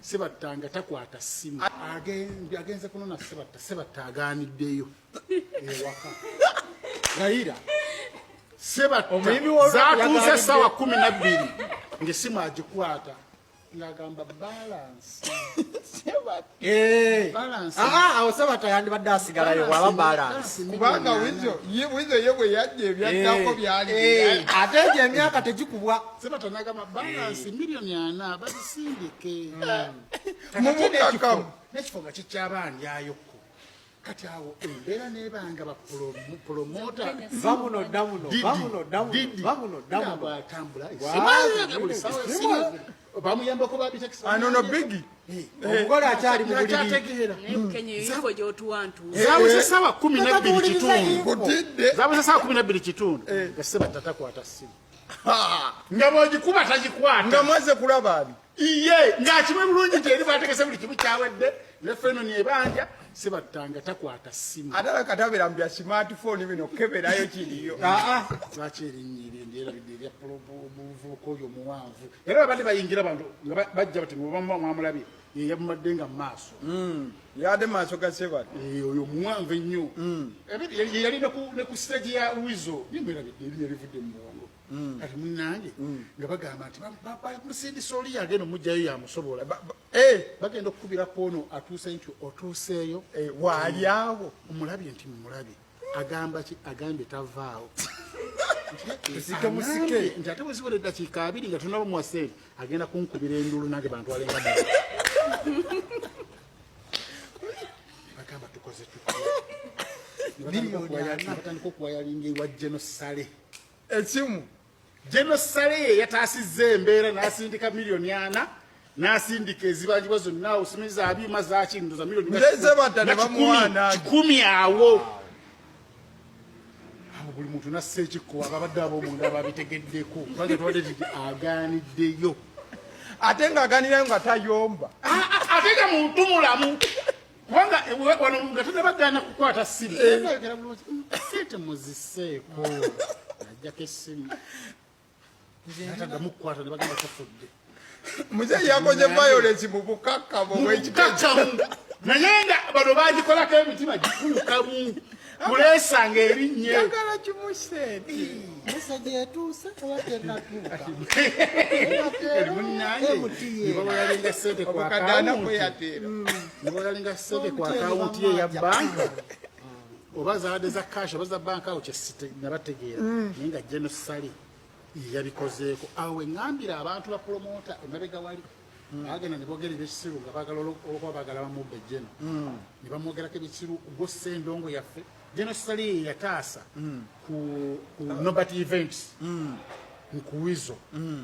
Sebatta nga takwata ssimu, agenze kunona Sebatta. Sebatta agaaniddeyo ewaka. Layira. Sebatta Omuyimbi w'olwako zatuuse yagaanidde. Essaawa 12 ng'essimu agikwata ng'agamba balance. Eh. Balance. Ah, awo Sebatta yandibadde asigalayo bw'aba balance. Kubanga Wizo ye, Wizo ye bwe yajja ebyaddako byali Eh, ate egyo emyaka tegikubwa. Sebatta n'agamba balance 4 miliyoni bazisindike. Mu bukakamu. N'ekifo nga kikyabandyayokko. Kati awo embeera n'ebanga ba promoter Va muno, dda muno, va muno, dda muno, va muno, dda muno. Atambula Wow. buli ssaawa esimu bamuyambako babitex. Anono bigi. Omugole akyali mu buliri. Akyategeera. Naye Kenya eyo gyotuwa ntuufu. Zabuze essaawa 12 kitundu. Kutidde. Zabuze essaawa 12 kitundu nga Sebatta takwata ssimu, nga bw'ogikuba tagikwata. Nga mwaze kulaba ani? Iye ng'akimwe bulungi nti eri bategese buli kimu kyawedde ne Fenon ebanja. Sebatta nga takwata ssimu. Ate alabika tabeera mu bya smartphone bino kukeberayo kiriyo. Ah, ah. Lwaki erinnya eryo ndyerabidde erya omuvubuka oyo omuwanvu? Era babadde bayingira bantu nga bajja bati mwamulabye ye yamumadde nga mu maaso. Yadde maaso ga Sebatta. Eh, oyo omuwanvu ennyo. Ye yali ne ku stage ya Wizo. Nimwerabidde erinnya, livudde mu bwongo. Kati munnange nga bagamba nti musindisa oli yagenda omugjayo yamusobola. Bagenda okukubirako ono atuuse nti otuuseeyo. Waali awo. Omulabye nti mumulabye, agamba ki? Agambye tavaawo. Tusike musike. Agambye nti ate bweziwera eddakiika 20 nga tunaba muwa sente agenda kunkubira endulu nange bantwalenga mu bagamba tukoze tutya? 4 miliyoni. Batandika okuwayalinga ewa Geno Sale. Esimu. Geno Sale ye yataasizza embeera n'asindika 4 miliyoni, n'asindika ezibanjibwa zonna osimiza abyuma zakintu za miliyoni Nze Sebatta ne nga bamuwa 100 awo awo buli muntu nassa ekikko. Ababadde ab'omunda babitegeddeko kubanga tubadde tuti agaaniddeyo. Ate ng'aganirayo nga tayomba. Ah, ah, ate nga muntu mulamu kubanga wano nga tanabagaana kukwata ssimu ayogera bulungi. Sente muziseeko." Najjako essimu nataddamu kukwata ne bagamba tufudde. Muzeeyi yakoze violence mu bukakkamu obw'ekika. Kakamu naye nga bano bagikolako emitima gikuukamu kuleesanga erinnye. Njagala kimu sente. Message etuuse oba tenatuuka? Munnange nebawayalinga sente ku Obukadde ana akawunti. kweyateera. Nebawayalinga sente ku akawunti ye eya banka, oba zaadde za cash oba za banka awo kyesite nabategeera. Naye nga Geno Sale yabikozeeko awo weŋŋambira abantu ba promoter emabega wali bagenda ne boogera ebyekisiru nga baagala olwokuba baagala bamubba ejjeno ne bamwogerako ebisiru gwossa endongo yaffe. Geno Sale ye yataasa ku Nobert Events ku Wizo.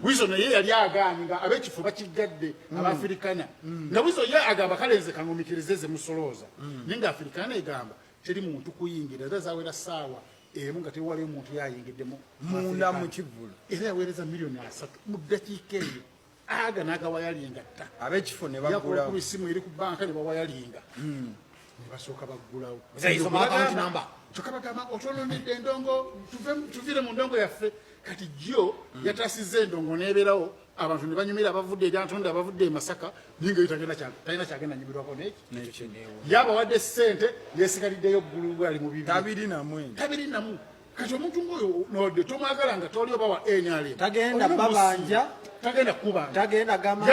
Wizo naye yali agaanye nga ab'ekifo bakiggadde Abafirikana, nga Wizo ye agamba kale nze kaŋumikirize ze musolooza, naye nga Afirikana egamba teri muntu kuyingira era zawera ssaawa 1 nga tewaliyo muntu yayingiddemu. Munda mu kivvulu. Era yaweereza 3 miliyoni mu ddakiika eyo aga n'agawayalinga tta. Ab'ekifo ne yakuba baggulawo. Esimu eri ku banka ne bawayalinga ne basooka baggulawo. Muzeeyi, soma account number. Kyokka bagamba otwononedde endongo, tuvire mu ndongo yaffe. Kati jjo yatasiza endongo n'ebeerawo abantu ne banyumira abavudde e Lyantonde, abavudde e Masaka, naye nga yo talina kyagenda nyumirwako neki. Yabawadde ssente yesigaliddeyo ggulu ali mu bibi. Tabiri namwe. Tabiri namu. Kati omuntu ngaoyo nodde tomwagala nga toli oba wa NRM. Tagenda Olina babanja. Tagenda kubanja. Tagenda gamba.